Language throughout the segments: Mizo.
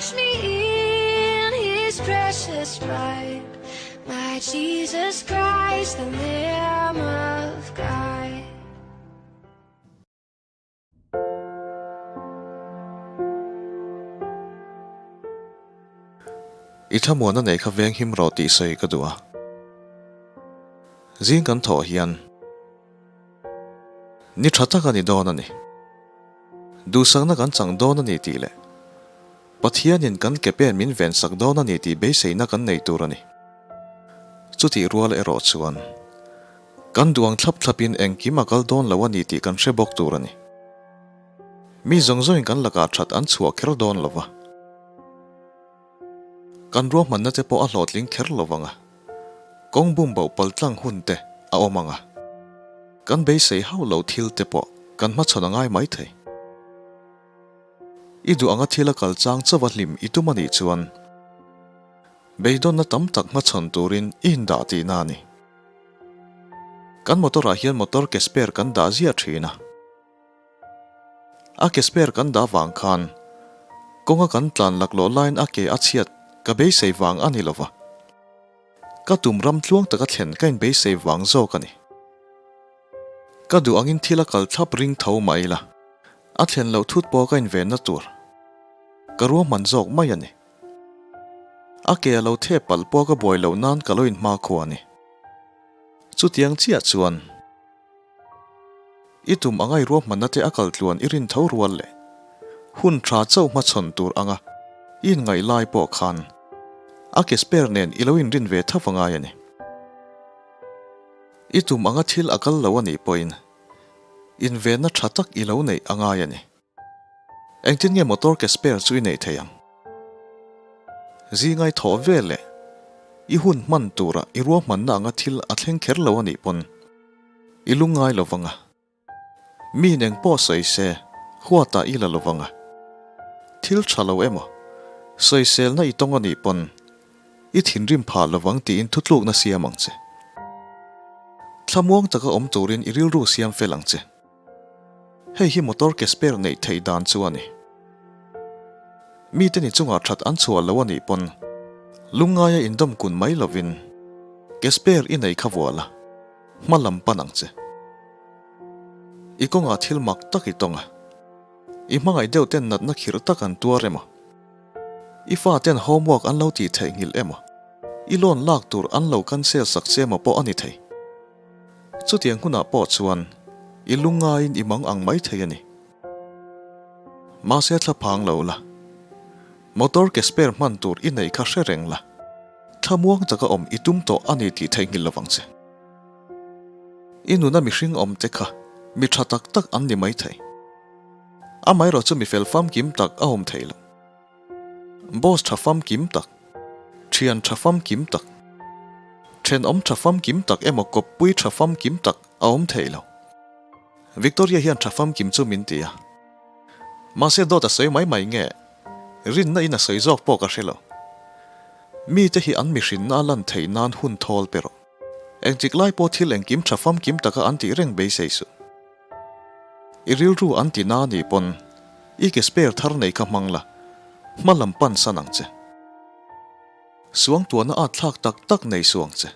Wash me in his precious blood, my Jesus Christ, the Lamb of God. I thlamuanna nei kha veng him rawh tih sawi ka duh a. Zing kan thawh hian ni tha tak a ni dawn a ni. Duhsakna kan chang dawn a ni tih leh Pathianin kan ke pen min vensak dawn a ni tih beiseina kan nei tur a ni. Chutih rual erawh chuan kan duang thlap thlapin engkim a kal dawn lo a ni tih kan hre bawk tur a ni. Mi zawng zawngin kan lakah that an chhuah kher dawn lo va. Kan ruahmanna te pawh a hlawhtling kher lo vang a, kawng bum boh pal tlang hun te a awm ang a, kan beisei hauh lo thil te pawh kan hmachhawn a ngai mai thei. I duh anga thil a kal chang chauh a hlim i tum a nih chuan beidawnna tam tak hmachhawn turin i indah tihna a ni. Kan motor ah hian motor ke spare kan dah ziah thin a. A ke spare kan dah vang khan kawnga kan tlan laklawh laiin a ke a chhiat ka beisei vang a ni lova. Ka tum ram tluang taka thlen ka inbeisei vang zawk a ni. Ka duh angin thil a kal thlap ring tho mah ila, a thlen loh thut pawh ka invenna tur ka ruahman zawk mai a ni. A ke a lo thep palh pawh ka buai loh nan ka lo inhmakhua a ni. Chutiang chiah chuan. I tum anga i ruahmanna te a kal tluan i rin tho rual leh hun tha chauh hmachhawn tur anga i inngaih lai pawh khan a ke spare nen i lo inrin ve tho a ngai a ni. I tum anga thil a kal lo a nih pawhin invenna tha tak i lo neih a ngai a ni. Engtin nge motor ke spare chu i neih theih ang? Zingai thawh vel leh i hun hman tura i ruahmanna anga thil a thleng kher lo a nih pawn i lungngai lo vang a. Mi neng pawh sawi se huatah i la lo vang a. Thil tha lo emaw sawiselna i tawng a nih pawn i thinrim phah lo vang tiin thutlukna siam ang che. Thlamuang taka awm turin i rilru siam fel ang che. Hei hi motor ke spare neih theih dan chu a ni. Mite ni chungah that an chhuah lo a nih pawn lungngaia indawm kun mai lovin ke spare i nei kha vuah la, hma lam pan ang che. I kawngah thil mak tak i tawng a, i hmangaih deuh ten natna khirh tak an tuar emaw, i fa ten homework an lo tih theihnghilh emaw, i loan lak tur an lo cancel sak che emaw pawh a ni thei. Chutiang hunah pawh chuan i lungngaiin i mang ang mai thei a ni. Mahse thla phang lo la, motor ke spare hman tur i neih kha hre reng la, thla muang taka awm i tum tawh a ni tih theihnghilh lovang che. I nuna mihring awm te kha mi tha tak tak an ni mai thei. Amaherawh chu mi fel famkim tak a awm thei lo. Boss tha famkim tak, thian tha famkim tak, thenawm tha famkim tak emaw kawppui tha famkim tak a awm thei lo. Victoria hian tha famkim chu min ti a. Mahse dawt a sawi mai mai nge, rinna in a sawi zawk pawh ka hre lo. Mite hi an mihrinna a lan theih nan hun thawl pe rawh. Engtik lai pawh thil engkim tha famkim taka an tih reng beisei suh. I rilru an ti na nih pawn i ke spare thar nei kha hmang la, hma lam pan san ang che. Suangtuahna at thlak tak tak nei suh ang che.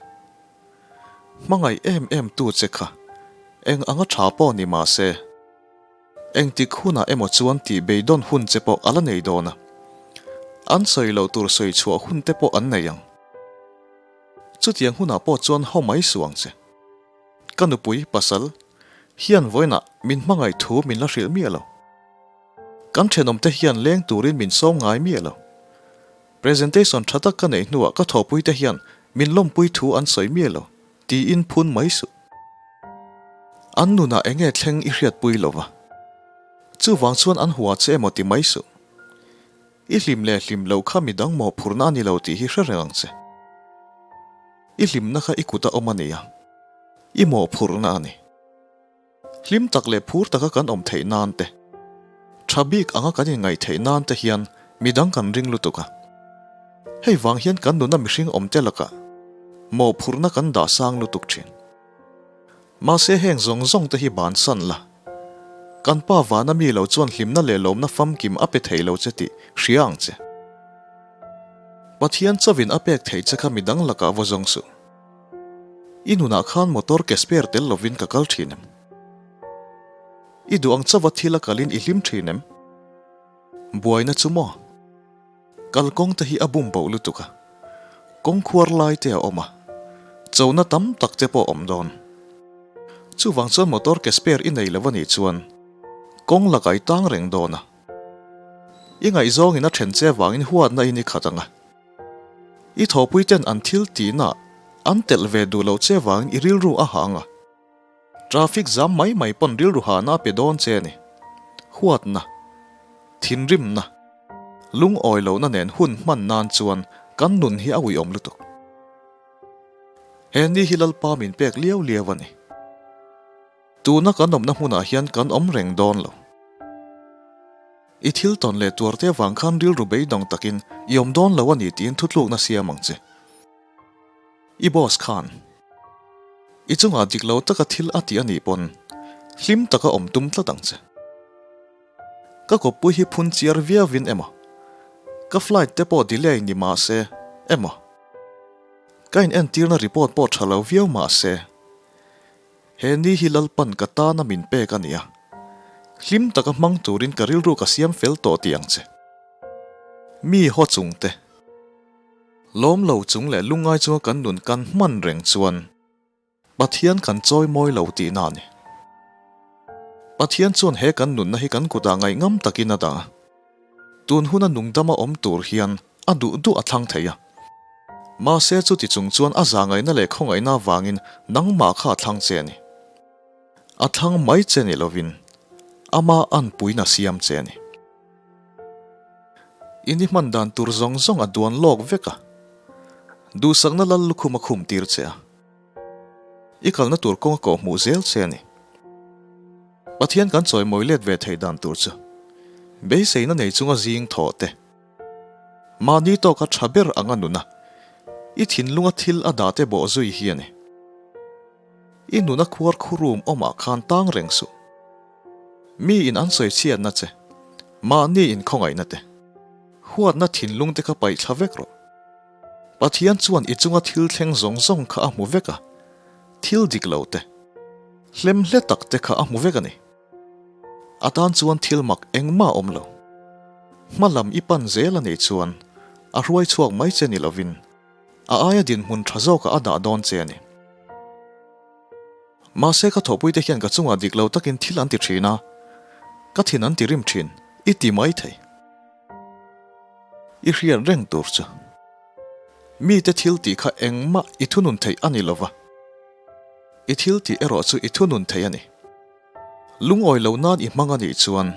Hmangaih em em tu che kha eng anga tha pawh ni mah se, engtik hunah emaw chuan tih beidawn hun che pawh a la nei dawn a, an sawi loh tur sawi chhuah hun te pawh an nei ang. Chutiang hunah pawh chuan haw mai suh ang che. Ka nupui, pasal, hian vawiinah min hmangaih thu min la hrilh miah lo. Kan thenawmte hian leng turin min sawm ngai miah lo. Presentation tha tak ka neih hnuah ka thawhpuite hian min lawmpui thu an sawi miah lo, tiin phun mai suh. An nunah eng nge thleng i hriatpui lo va, chuvang chuan an hua che emaw ti mai suh. I hlim leh hlim loh kha midang mawhphurhna a ni lo tih hi hre reng ang che. I hlimna kha i kut a awm a nia, i mawhphurhna a ni. Hlim tak leh phur taka kan awm theih nan te, tha bik anga kan inngaih theih nan te hian midang kan ring lutuk a. Hei vang hian kan nuna mihring awm te lakah mawhphurhna kan dah sang lutuk thin. Mahse heng zawng zawng te hi bansan la, kan pa vana mi lo chuan hlimna leh lawmna famkim a pe thei lo che tih hria ang che. Pathian chauhin a pek theih che kha midang lakah va zawng suh. I nunah khan motor ke spare tel lovin ka kal thin em? I duh ang chauha thil a kalin i hlim thin em? Buaina chu maw? Kalkawng te hi a bum boh lutuk a, kawng khuar lai te a awm a, chona tam tak te pawh a awm dawn. Chuvang chuan motor ke spare i nei lo a nih chuan kawng lakah i tang reng dawn a. I ngaihzawngin a then che vangin huatna in i khat ang a. I thawhpui ten an thil tihna an telh ve duh loh che vangin i rilru a hah ang a. Traffic zam mai mai pawn rilru hahna a pe dawn che a ni. Huatna, thinrimna, lungawi lohna nen hun hman nan chuan kan nun hi a uiawm lutuk. He ni hi Lalpa min pek liau liau a ni. Tuna kan awmna hmunah hian kan awm reng dawn lo. I thil tawn leh tuarte avang khan rilru beidawng takin i awm dawn lo a ni tiin thutlukna siam ang che. I boss khan i chungah dik lo taka thil a ti a nih pawn hlim taka awm tum tlat ang che. Ka kawppui hi phun chiar viauin emaw, ka flight te pawh delay ni mah se emaw, ka in entirna report pawh tha lo viau mah se, he ni hi Lalpan ka tana min pek a nia, hlim taka hmang turin ka rilru ka siam fel tawh tih ang che. Mi haw chungte. Lawm lo chung leh lungngai chunga kan nun kan hman reng chuan Pathian kan chawi mawi lo tihna a ni. Pathian chuan he kan nunna hi kan kutah ngaihngam takin a dah a. Tun huna nungdama awm tur hian a duh duh a thlang thei a. Mahse chuti chung chuan a zahngaihna leh khawngaihna avangin nangmah kha a thlang che a ni. A thlang mai che ni lovin ama anpuina siam che a ni. I ni hman dan tur zawng zawng a duan lawk vek a, duhsakna lal lukhum a khum tir che a, i kalna tur kawng a kawh hmuh zel che a ni. Pathian kan chawimawi let ve thei dan tur chu beiseina nei chunga zing thawh te, mahni tawka tha ber anga nuna i thinlunga thil a dah te bawh zui hi a ni. I nuna khuar khurum awmah khan tang reng suh. Mi in an sawi chhiatna che, mahni in khawngaihna te, huatna thinlung te kha paih thla vek rawh. Pathian chuan i chunga thil thleng zawng zawng kha a hmu vek a, thil dik lo te, hlemhle tak te kha a hmu vek a ni. A tan chuan thil mak engmah a awm lo. Hma lam i pan zel a nih chuan a hruai chhuak mai che ni lovin a aia dinhmun tha zawkah a dah dawn che a ni. Mahse ka thawhpuite hian ka chungah dik lo takin thil an ti thin a, ka thin an ti rim thin, i ti mai thei. I hriat reng tur chu mite thil tih kha engmah i thunun theih a ni lova, i thil tih erawh chu i thunun theih a ni. Lungawi lo nan i hmang a nih chuan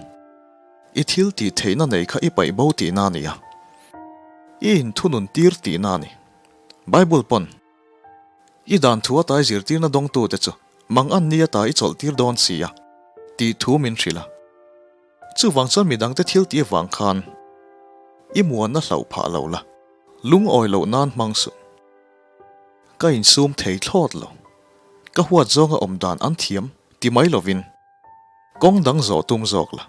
i thil tih theihna nei kha i paih bo tihna a ni a, i inthunun tir tihna a ni. Bible pawn. I dan thu atai zirtirna dawngtute chu mang an ni ata i chawlh tir dawn si a, tih thu min hrilh a. Chuvang chuan midangte thil tih avang khan i muanna hlauh phah lo la, lungawi loh nan hmang suh. Ka insum thei thlawt lo. Ka huat zawnga awm dan an thiam ti mai lovin kawng dang zawh tum zawk la.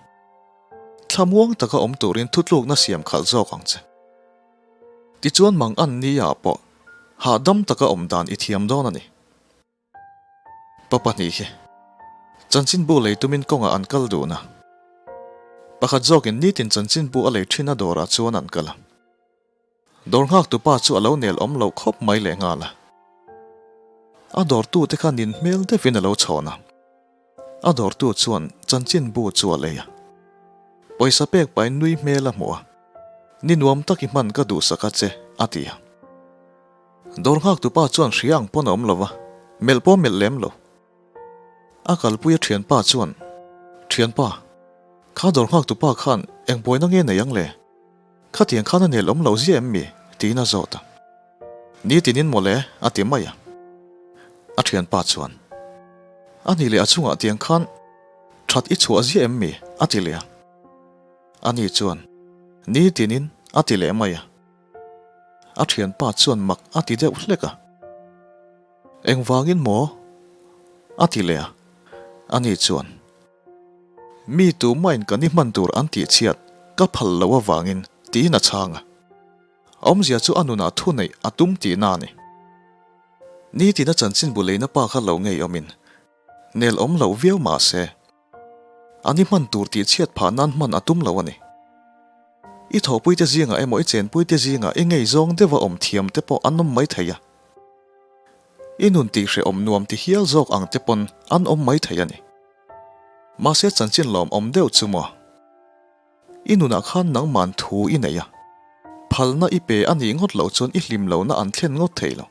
Thlamuang taka awm turin thutlukna siam khalh zawk ang che. Tichuan mang an ni ah pawh hahdam taka awm dan i thiam dawn a ni. Pa pahnih hi chanchinbu lei tumin kawngah an kal dun a. Pakhat zawkin nitin chanchinbu a lei thin a dawrah chuan an kal a. Dawr nghaktu pa chu a lo nel awm loh khawp mai leh nghal a. A dawrtute kha nin hmel deuhin a lo chhawn a. A dawrtu chuan chanchinbu chu a lei a. Pawisa pek pahin nui hmel a hmuh a. Ni nuam tak i hman ka duhsak a che, a ti a. Dawr nghaktupa chuan hria ang pawn a awm lo va, melh pawh melh lem lo. A kalpui a thianpa chuan, Thianpa, kha dawr nghaktupa khan eng buaina nge nei ang le? Khatiang khan a nel awm lo zia em mi? tiin a zawt a. Nitinin mawle, a ti mai a. A thianpa chuan, A nih leh a chungah tiang khan that i chhuah zia em mi? a ti leh a. Ani chuan, Ni tinin a ti leh mai a. A thianpa chuan mak a ti deuh hlek a. Engvangin maw? a ti leh a. Ani chuan, Mi tumahin kan i hman tur an tih chhiat ka phal loh avangin tiin a chhang a. Awmzia chu a nunah thu neih a tum tihna a ni. Nitina chanchinbu leina pa kha lo ngei awmin nel awm loh viau mah se, a ni hman tur tih chhiat phah nan hman a tum lo a ni. I thawhpuite zingah emaw i chenpuite zingah i ngei zawng deuha awm thiam te pawh an awm mai thei a. I nun tih hrehawm nuam ti hial zawk ang te pawn an awm mai thei a ni. Mahse chanchin lawmawm deuh chu maw? I nunah khan nangman thu i nei a, phalna i pe a nih ngawt loh chuan i hlim lohna an thlen ngawt thei lo.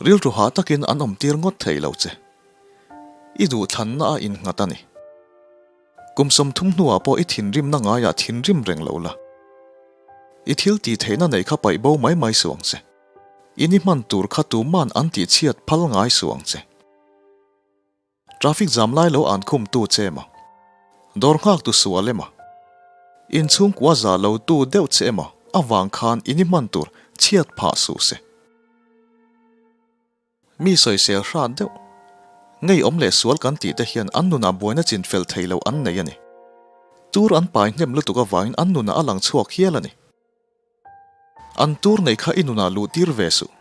Rilru hah takin an awm tir ngawt thei lo che. I duhthlanna a innghat a ni. Kum 30 hnuah pawh i thinrimna ngaiah thinrim reng lo la. I thil tih theihna neih kha paih bo mai mai suh ang che. I ni hman tur kha tuman an tihchhiat phal ngai suh ang che. Traffic jam lai lo an khum tu che emaw? Dawr nghak tu sual emaw? Inchhungkua za lo tu deuh che emaw avang khan in i hman tur chhiat phah suh se. Mi sawisel hrat deuh. Ngei awm leh sual kan tih te hian an nunah buaina chin fel thei lo an nei a ni. Tur an pai hnem lutuk avangin an nunah a lang chhuak hial a ni. An tur nei kha i nunah luh tir ve suh.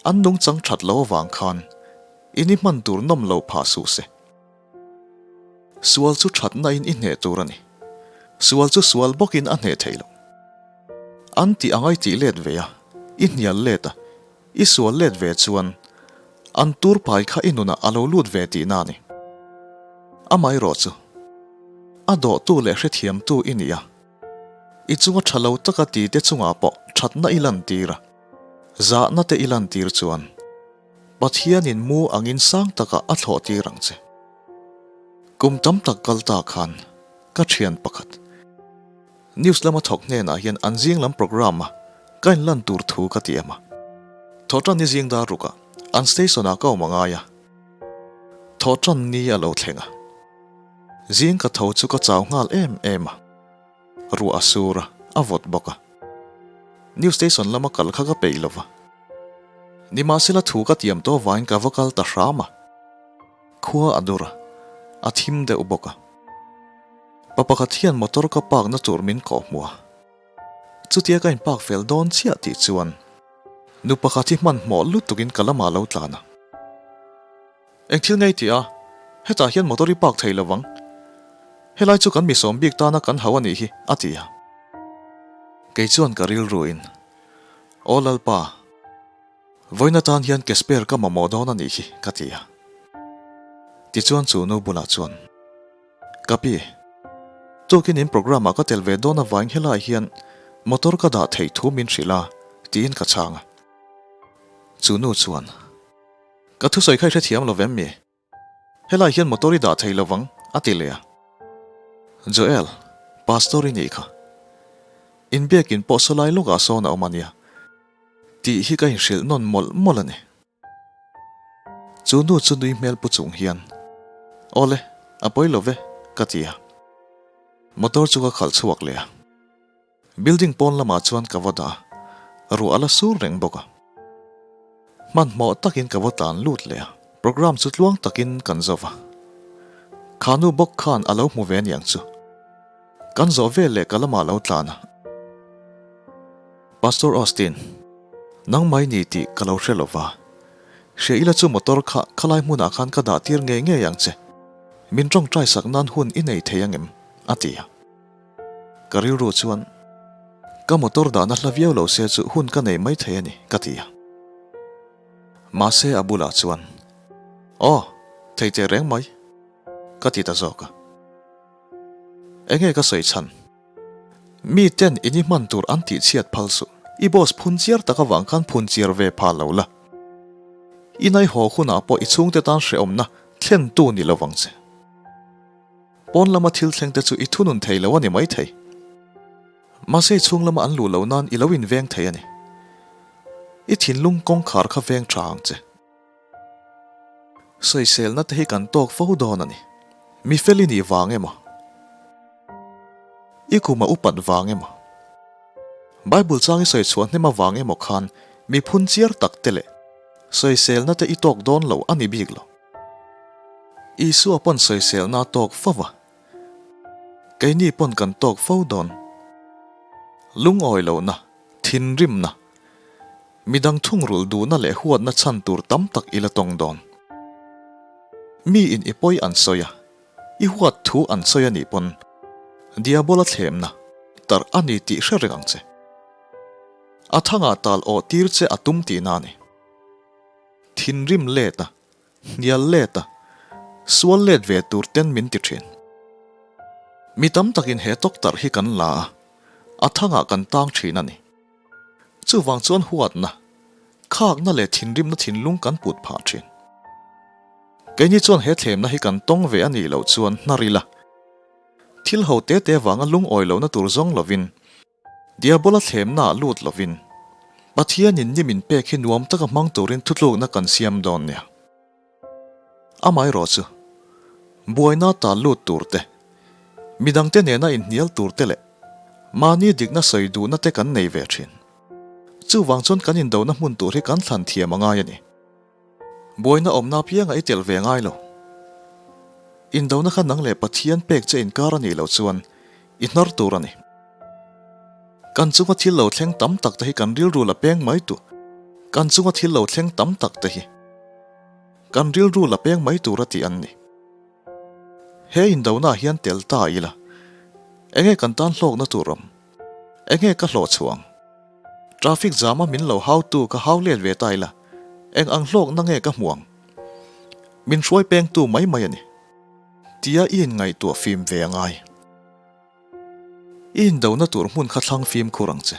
An nungchang that lo avang khan i ni hman tur nawm lo phah suh se. Sual chu thatna in i hneh tur a ni. Sual chu sual bawkin a hneh thei lo. An tih anga i tih let ve a, i hnial let a, i sual let ve chuan an tur pai kha i nunah a lo lut ve tihna a ni. Amaherawh chu a dawhtu leh hrethiamtu i ni a. I chunga tha lo taka ti te chungah pawh thatna i lantir a, zahna te i lantir chuan Pathianin mu angin sang takah a thlawh tir ang che. Kum tam tak kal ta khan ka thian pakhat news lama thawk hnenah hian an zing lam programme a ka inlan tur thu ka ti em a. Thawhtan ni zing dar rukah an station ah ka awm a ngai a, thawhtan ni a lo thleng a. Zing ka tho chu ka chau nghal em em a, ruah a sur a, a vawt bawk a. New station lama kal kha ka peih lo va. Nimahsela thu ka tiam tawh avangin ka va kal ta hram a. Khua a dur a, a thim deuh bawk a. Pa pakhat hian motor ka park na tur min kawh hmu a. Chutia ka in park fel dawn chiah tih chuan nu pakhat hi hmanhmawh lutukin ka lamah a lo tlan a. Eng thil ngei tih a, hetah hian motor i park thei lo vang. Helai chu kan misawm bik tana kan hau a nih hi, a ti a. Kei chuan ka rilruin, Aw Lalpa, vawiin atan hian ke spare ka mamawh dawn a nih hi, ka ti a. Tichuan chu nu bulah chuan, Ka pi, tukin in programme ah ka tel ve dawn avangin helai hian motor ka dah theih thu min hrilh a, tiin ka chhang a. Chu nu chuan. Ka thusawi kha i hrethiam lo vem mi? Helai hian motor i dah thei lo vang, a ti leh a. Joel, Pastor i nih kha. Inbiakin pawh sawlai lawkah sawn a awm a nia. Tih hi ka inhrilh nawn mawlh mawlh a ni. Chu nu chu nui hmel pu chung hian, Awle, a pawi lo ve, ka ti a. Motor chu ka khalh chhuak leh a. Building pawn lamah chuan ka va dah a, ruah a la sur reng bawk a. Hmanhmawh takin ka va tlan lut leh a, programme chu tluang takin kan zo va. Kha nu bawk khan a lo hmu ve aniang chu. Kan zawh vel leh ka lamah lo tlan a. Pastor Austin, nang mai ni tih ka lo hre lo va. Hria ila chu motor kha khalai hmunah khan ka dah tir ngei ngei ang che. Min tawngtai sak nan hun i nei thei angem? a ti a. Ka rilru chuan, Ka motor dahna hla viau lo se chu hun ka nei mai thei a ni, ka ti a. Mahse a bulah chuan, Aw, thei teh reng mai, ka ti ta zawk a. Enge ka sawi chhan? Mi ten in i hman tur an tih chhiat phal suh. I boss phun chiar tak avang khan phun chiar ve pha lo la. I naihaw hunah pawh i chhungte tan hrehawmna thlentu ni lovang che. Pawn lama thil thleng te chu i thunun thei lo a ni mai thei. Mahse i chhung lama an luh loh nan i lo inveng thei a ni. I thinlung kawngkhar kha veng tha ang che. Sawiselna te hi kan tawk fo dawn a ni. Mi fel i nih vang emaw? I kum a upat vang emaw? Bible chang i sawi chhuah hnem avang emaw khan mi phun chiar tak te leh sawiselna te i tawk dawn lo a ni bik lo. Isua pawn sawiselna a tawk fo va, keini pawn kan tawk fo dawn. Lungawi lohna, thinrimna, midang thungrulh duhna leh huatna chhan tur tam tak i la tawng dawn. Mi in i pawi an sawi a, i huat thu an sawi a nih pawn Diabola thlemna tarh a ni tih hre reng ang che. A thangah tal awh tir che a tum tihna a ni. Thinrim let a, hnial let a, sual let ve tur ten min ti thin. Mi tam takin he tawktarh hi kan la a, a thangah kan tang thin a ni. Chuvang chuan huatna, khakna leh thinrimna thinlung kan put phah thin. Keini chuan he thlemna hi kan tawng ve a nih loh chuan hnar ila, thil ho te te vanga lungawi lohna tur zawng lovin, Diabola thlemnaah lut lovin, Pathianin ni min pek hi nuam taka hmang turin thutlukna kan siam dawn nia. Amaherawhchu, buaina tal lut tur te, midangte nena inhnial tur te leh mahni dikna sawi duhna te kan nei ve thin. Chuvang chuan kan indona hmun tur hi kan thlan thiam a ngai a ni. Buaina awmna apianga i telh ve ngai lo. Indona kha nang leh Pathian pek che inkar a nih loh chuan i hnar tur a ni. Kan chunga thil lo thleng tam tak te hi kan rilru la peng mai tu Kan chunga thil lo thleng tam tak te hi kan rilru la peng mai tur a tih an ni. He indona ah hian tel ta ila enge kan tan hlawkna tur awm? Enge ka hlawh chhuah ang? Traffic jam a min lo hau tu ka hau let ve ta ila eng ang hlawkna nge ka hmu ang? Min hruai peng tu mai mai a ni. Tia i inngaihtuah fim ve a ngai. I indona tur hmun kha thlang fimkhur ang che.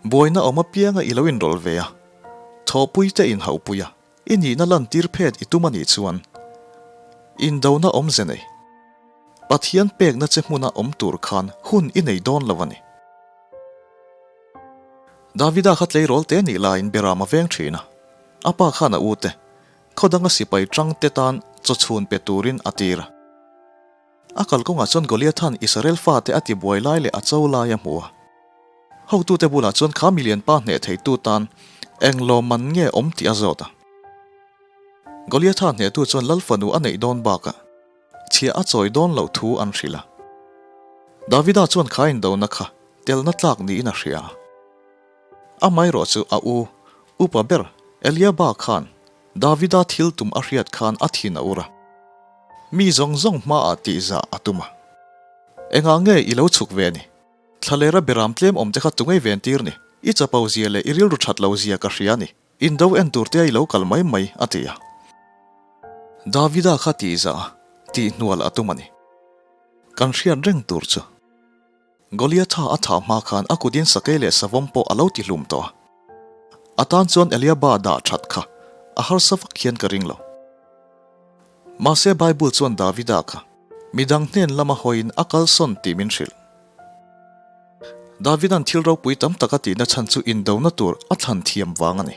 Buaina awm apianga i lo inrawlh ve a, thawhpui te inhauhpui a, i nihna lantir phet i tum a nih chuan indona awmze nei Pathian pekna che hmuna awm tur khan hun i nei dawn lo a ni. Davida kha tleirawl te nih laiin Beram a veng thin a, a pa khan a ute, khaw danga sipai tang te tan chaw chhun pe turin a tir a. A kalkawngah chuan Goliatha'n Israel fate a tibuai lai leh a cho lai a hmu a. Hotute bulah chuan kha milian pa hneh theitu tan eng lawmman nge awm tih a zawt a. Goliatha hnehtu chuan Lal fanu a neih dawn bakah chhiah a chawi dawn loh thu an hrilh a. Davida chuan kha indona kha telna tlak niin a hria a. Amaherawh chu a u, upa ber Eliaba khan Davida thil tum a hriat khan a thin a ur a. Mi zawng zawng hmaah tihzah a tum a. Engah nge i lo chhuk ve ni? Thlalera beram tlem awm te kha tungei ven tir ni? I chapo zia leh i rilru that lo zia ka hria ni. Indo en tur te a i lo kal mai mai, a ti a. Davida kha tihzah a, tihhnual a tum a ni. Kan hriat reng tur chu. Goliatha a thah hma khan a kutin sakei leh savawm pawh a lo ti hlum tawh a. A tan chuan Eliaba dah that kha a harsa vak hian ka ring lo. Mahse Bible chuan Davida kha midang hnen lama hawiin a kalsawn tih min hrilh. Davida'n thil ropui tam tak a tihna chhan chu indona tur a thlan thiam vang a ni.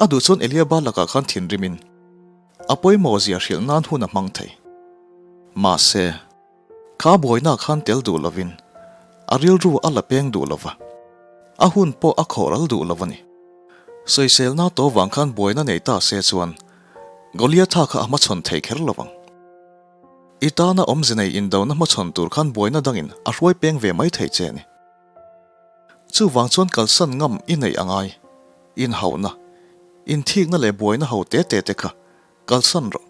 A duh chuan Eliaba lakah khan thinrimin a pawimawh zia hrilh nan hun a hmang thei. Mahse. Kha buaina khan tel duh lovin a rilru a la peng duh lova, a hun pawh a khawh ral duh lo a ni. Sawiselna to vang khan buaina nei ta se chuan Goliatha kha a hmachhawn thei kher lo vang. I tana awmze nei indona hmachhawn tur khan buaina dangin a hruai peng ve mai thei che a ni. Chuvang chuan kalsan ngam i neih a ngai, inhauhna, inthikna leh buaina ho te te te kha kalsan rawh.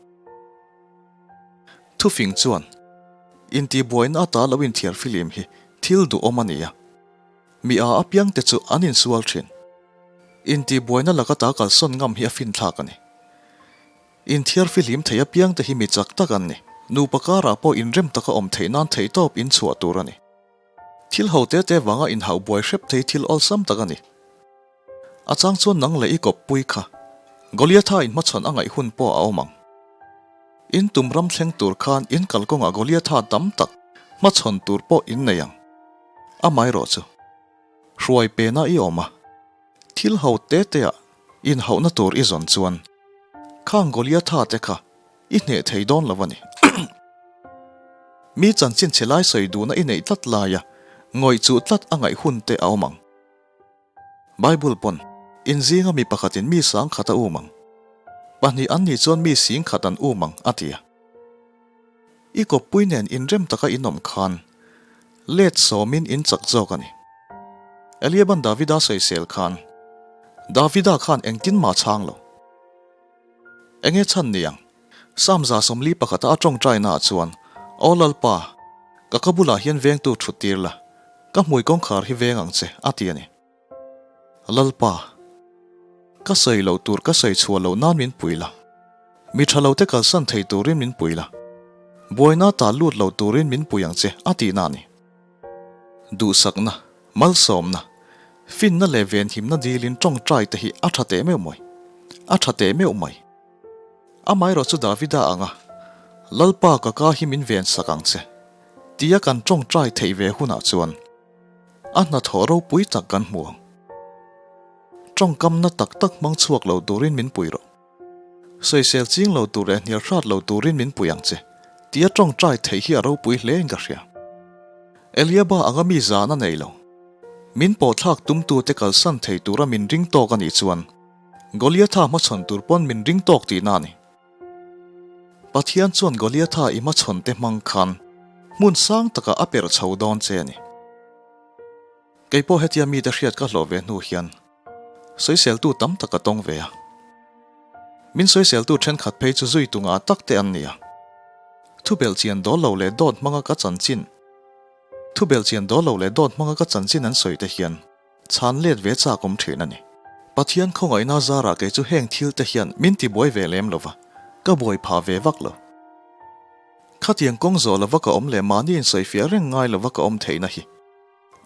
Thufing chuan, Intihbuaina ata lo inthiar filim hi thil duhawm a ni a, mi a apiangte chu an insual thin. Intihbuaina laka ta kalsawn ngam hi a finthlak a ni. Inthiar fihlim thei apiangte hi mi chak tak an ni. Nupa karah pawh inrem taka awm theih nan theihtawp inchhuah tur a ni. Thil ho te te vanga inhauh buai hrep thei thil awlsam tak a ni. A chang chuan nang leh i kawppui kha Goliatha in hmachhawn a ngaih hun pawh a awm ang. In tum ram thleng tur khan in kalkawngah Goliatha tam tak hmachhawn tur pawh in nei ang. Amaherawh chu, hruai pena i awm a, thil ho te te ah inhauhna tur i zawn chuan khang Goliatha te kha i hneh thei dawn lo a ni. Mi chanchin chhe lai sawi duhna i neih tlat laia ngawih chuh tlat a ngaih hun te a awm ang. Bible pawn, In zinga mi pakhatin mi sang khat a um ang. Pahnih an nih chuan mi sing khat an um ang, a ti a. I kawppui nen inrem taka in awm khan let sawmin in chak zawk a ni. Eliaban Davida sawisel khan, Davida khan engtin mah chhang lo. Enge chhan ni ang? Psalm 41 a a tawngtaina ah chuan, Aw Lalpa, ka ka bulah hian vengtu thut tir la, ka hmui kawngkhar hi veng ang che, a ti a ni. Lalpa, ka sawi loh tur ka sawi chhuah loh nan min pui la, mi tha lo te kalsan thei turin min pui la, buaina ta lut lo turin min pui ang che, a tihna a ni. Duhsakna, malsawmna, finna leh venhimna dilin tawngtai te hi a tha teh meuh mai. A tha teh meuh mai. Amaherawh chu Davida anga, Lalpa ka ka hi min vensak ang che, tia kan tawngtai theih ve hunah chuan a hnathawh ropui tak kan hmu ang. Tawngkamna tak tak hmang chhuak lo turin min pui rawh. Sawisel ching lo tur leh hnial hrat lo turin min pui ang che, tia tawngtai theih hi a ropui hle in ka hria. Eliaba anga mi zan a nei lo. Min pawhthlak tumtute kalsan thei tura min ring tawk a nih chuan Goliatha hmachhawn tur pawn min ring tawk tihna a ni. Pathian chuan Goliatha i hmachhawn te hmang khan hmun sang takah a perh chho dawn che a ni. Kei pawh hetia mite hriat ka hlawh ve hnu hian sawiseltu tam tak ka tawng ve a. Min sawiseltu thenkhat phei chu zui tu ngah tak te an ni a. Thubelh chian dawl lo leh dawt hmanga ka chanchin Thubelh chian dawl lo leh dawt hmanga ka chanchin an sawi te hian chhan let ve chak awm thin a ni. Pathian khawngaihna zarah kei chu heng thil te hian min ti buai ve lem lova, ka buai phah ve vak lo. Khatiang kawng zawh lova ka awm leh mahni insawifiah reng ngai lova ka awm theihna hi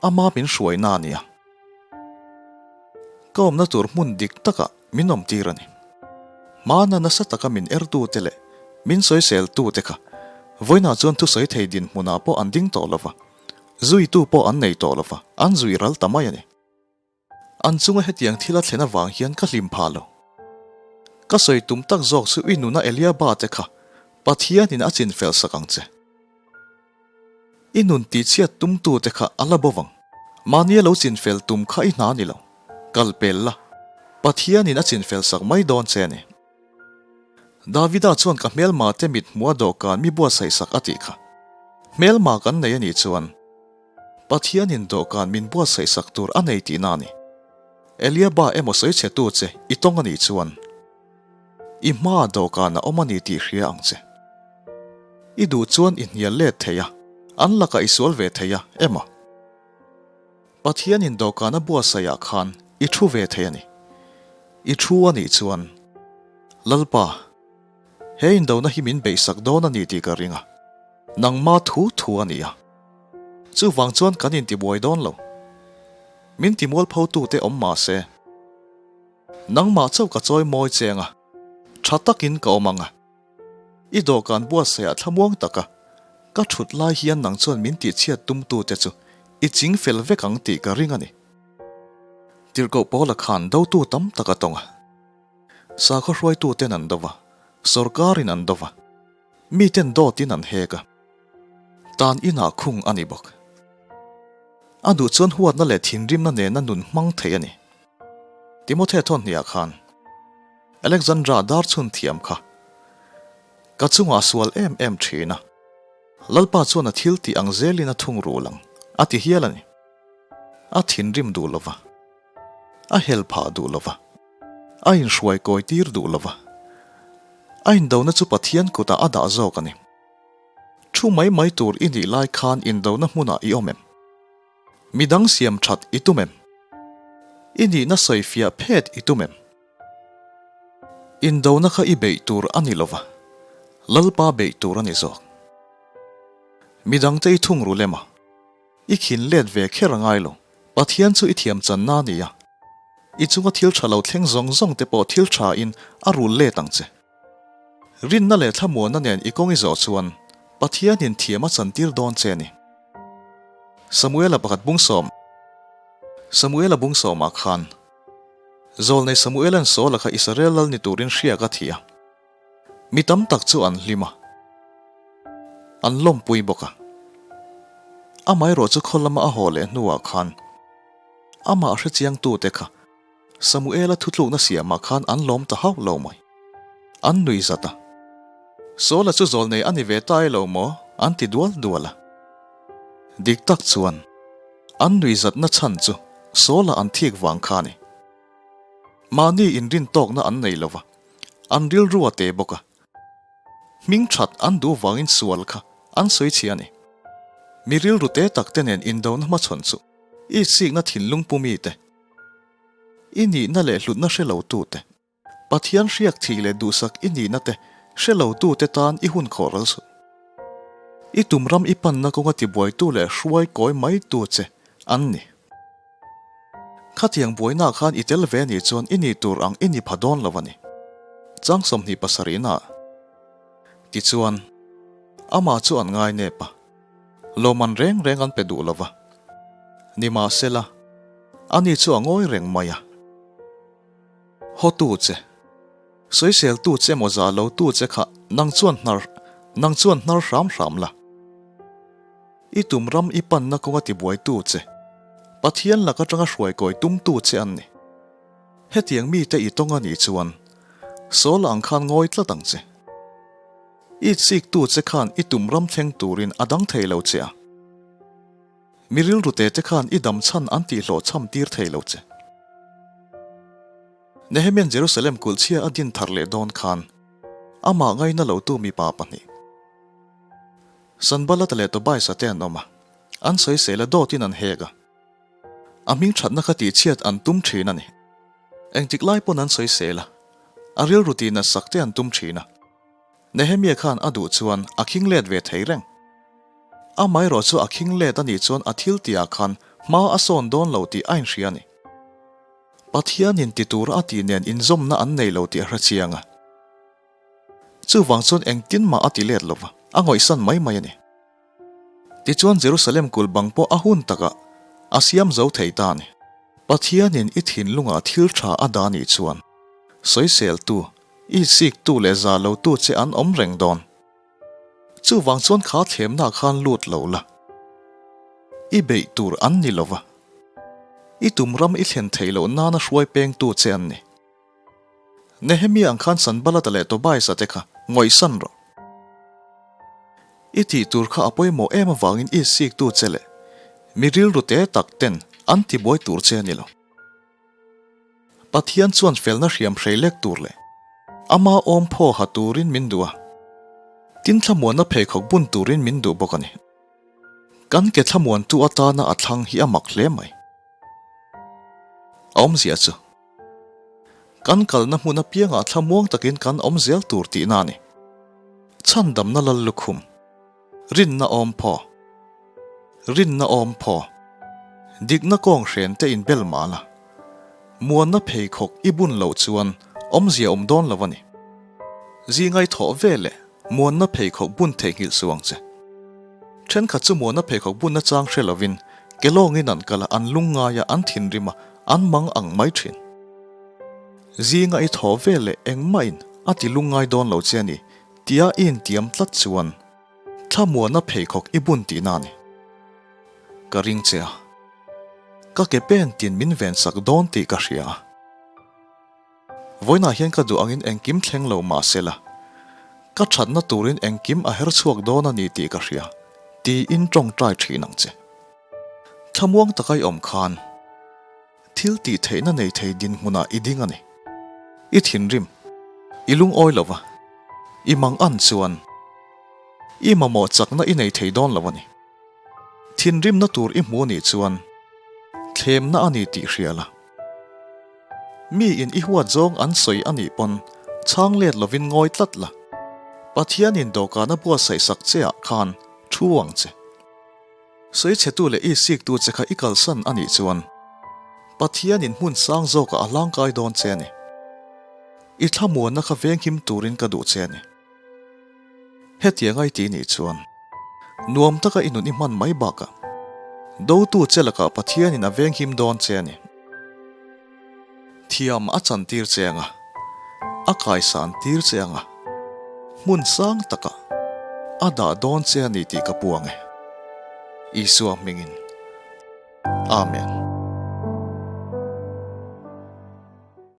Ama min hruaina a nia. Ka awmna tur hmun dik takah min awmtir a ni. Hmana nasa taka min ertute leh min sawiseltute kha vawiinah chuan thusawi thei dinhmunah pawh an ding tawh lova, zuitu pawh an nei tawh lova, an zui ral ta mai a ni. An chunga hetiang thil a thlen avang hian ka hlim phah lo. Ka sawi tum tak zawk chu i nuna Eliaba te kha Pathianin a chinfel sak ang che. I nun tihchhiat tumtu te kha a la bo vang. Mahnia lo chinfel tum kha i hna ni lo. Kal pel la, Pathianin a chinfel sak mai dawn che a ni. Davida chuan ka hmelma te mit hmuh a dawhkan mi buatsaih sak a tih kha. Hmelma kan nei a nih chuan Pathianin dawhkan min buatsaih sak tur a nei tihna a ni. Eliaba emaw sawi chhe tu che i tawng a nih chuan i hmaa dawhkan a awm a ni tih hria ang che. I duh chuan i hnial let thei a, an lakah i sual ve thei a emaw. Pathianin dawhkan a buatsaihah khan i thu ve thei a ni. I thu a nih chuan, Lalpa, he indona hi min beihsak dawn a ni tih ka ring a. Nangma thu thu a ni a. Chuvang chuan kan intibuai dawn lo. Min timualpho tute awm mah se. Nangmah chauh ka chawi mawi cheng a, tha takin ka awm ang a. I dawhkan buatsaihah thlamuang taka ka thut lai hian nang chuan min tihchhiat tumtute chu i ching fel vek ang tih ka ring a ni. Tirhkoh Paula khan dotu tam tak a tawng a. Sakhaw hruaituten an do va, sawrkarin an do va. Miten dawtin an hek a, tan inah khung a ni bawk. A duh chuan huatna leh thinrimna nena nun hmang thei a ni. Timothea thawnhniah khan Alexandra dar chhun thiam kha ka chungah a sual em em thin a, Lalpa chuan a thil tih ang zelin a thung rul ang, a ti hial a ni. A thinrim duh lova, a hel phah duh lova. A inhruai kawi tir duh lo va, a indona chu Pathian kutah a dah zawk a ni. Thu mai mai tur i nih lai khan indona hmunah i awm em? Midang siam that i tum em? I nihna sawifiah phet i tum em? Indona kha i beih tur a ni lo va, Lalpa beih tur a ni zawk. Midangte i thungrul em a? I khin let ve kher a ngai lo. Pathian chu i thiam channa a ni a. I chunga thil tha lo thleng zawng zawng te pawh thil tha in a rul let ang che. Rinna leh thlamuanna nen i kawng i zawh chuan Pathianin thiam a chantir dawn che a ni. Samuela pakhat bungsawm Samuela bungsawmah khan Zawlnei Samuela'n Saula kha Israel lal ni turin hriak a thi a. Mi tam tak chu an hlim a, an lawmpui bawk a. Amaherawh chu khaw lama a haw leh hnuah khan amah hrechiangtute kha Samuela thutlukna siamah khan an lawm ta hauh lo mai. An nui zat a. Saula chu zawlnei a ni ve ta e lo maw? an ti dual dual a. Dik tak chuan an nui zatna chhan chu. Saul-a an thik vang kha a ni. Mahni inrintawkna an nei lo va, an rilru a te bawk a. Hming that an duh vangin sual kha an sawi chhia a ni. Mi rilru te tak te nen indona hmachhawn chu i chikna thinlung pu mite, i nihna leh hlutna hre lo tute, Pathian hriak thih leh duhsak i nihna te hre lo tute tan i hun khawh ral suh. I tum ram i panna kawnga tibuaitu leh hruai kawi maitu che an ni. Khatiang buainaah khan i tel ve anih chuan i nih tur ang i ni pha dawn lo a ni. Chang 27 naah tichuan amah chu an ngai nep a, lawmman reng reng an pe duh lo va. Nimahsela, ani chu a ngawi reng mai a. Hawtu che, sawiseltu che emaw zah lotu che kha nang chuan hnar nang chuan hnar hram hram la. I tum ram i panna kawnga tibuaitu che, Pathian lak atanga hruaikawi tumtu che an ni. Hetiang mite i tawng a nih chuan Saul ang khan ngawi tlat ang che. I chiktu che khan i tum ram thleng turin a dang thei lo che a. Mi rilru te te khan i dam chhan an tihhlawhchham tir thei lo che. Nehemian Jerusalem kulhchhia a din thar leh dawn khan amah ngaina lotu mipa pahnih. Sanballat leh Tobias-a te an awm a, an sawisel a dawtin an hek a. A hming thatna kha tihchhiat an tum thin a ni. Engtik lai pawn an sawisel a, a rilru tihna sak te an tum thin a. Nehemia khan a duh chuan a khing let ve thei reng. Amaherawh chu a khing let a nih chuan a thil tihah khan hma a sawn dawn lo tih a inhria a ni. Pathianin ti tura a tih nen inzawmna an nei lo tih a hre chiang a. Chuvang chuan engtin mah a ti let lo va, a ngawihsan mai mai a ni. Tichuan Jerusalem kulh bang pawh a hun takah a siam zo thei ta a ni. Pathianin i thinlungah thil tha a dah nih chuan sawiseltu, i siktu leh za lotu che an awm reng dawn. Chuvang chuan kha thlemna khan lut lo la, i beih tur an ni lo va, i tum ram i thlen theih loh nana hruai pengtu che an ni. Nehemia ang khan Sanballat-a leh Tobias-a te kha ngawihsan rawh. I tih tur kha a pawimawh em avangin i siktu che leh mi rilru te tak ten an tibuai tur che a ni lo. Pathian chuan felna hriam hrei lek tur leh ama awm phaw ha turin min duh a, tin thlamuanna pheikhawk bun turin min duh bawk a ni. Kan ke thlamuantu atana a thlang hi a mak hle mai. A awmzia chu. Kan kalna hmun apiangah thlamuang takin kan awm zel tur tihna a ni. Chhandamna lal lukhum. Rinna awm phaw. Rinna awm phaw. Dikna kawng hren te inbel mah la. Muanna pheikhawk i bun loh chuan awmzia awm dawn lo a ni. Zingai thawh ve leh muanna pheikhawk bun theihnghilh suh ang che. Thenkhat chu muanna pheikhawk bunna chang hre lovin ke lawngin an kal a, an lungngai a, an thinrim a, An mang ang mai thin. Zinga i thaw ve leh engmahin a ti lungngai dawn lo che a ni tia i intiam tlat chuan thlamuana pheikhawk i bun tihna a ni. Ka ring che a, ka ke pen tin min vensak dawn tih ka hria a. Vawiinah hian ka duh angin engkim thleng lo mah se la, ka thatna turin engkim a her chhuak dawn a ni tih ka hria, tiin tawngtai thin ang che. Thlamuang taka i awm khan thil tih theihna nei thei dinhmunah i ding a ni. I thinrim, i lungawi lo va, i mang an chuan i mamawh chakna i nei thei dawn lo a ni. Thinrimna tur i hmu nih chuan thlemna a ni tih hria la. Mi in i huat zawng an sawi a nih pawn chhang let lovin ngawi tlat la. Pathianin dawhkan a buatsaih sak che ah khan thu ang che. Sawi chhetu leh i siktu che kha i kalsan a nih chuan Pathianin hmun sang zawkah a hlangkai dawn che a ni. I thlamuanna kha venghim turin ka duh che a ni. Hetiang a i ti nih chuan nuam taka i nun i hman mai bakah dotu che lakah Pathianin a venghim dawn che a ni. Thiam a chantir che anga, a kaisan tir che anga, hmun sang takah a dah dawn che a ni tih ka puang e. Isua hmingin. Amen.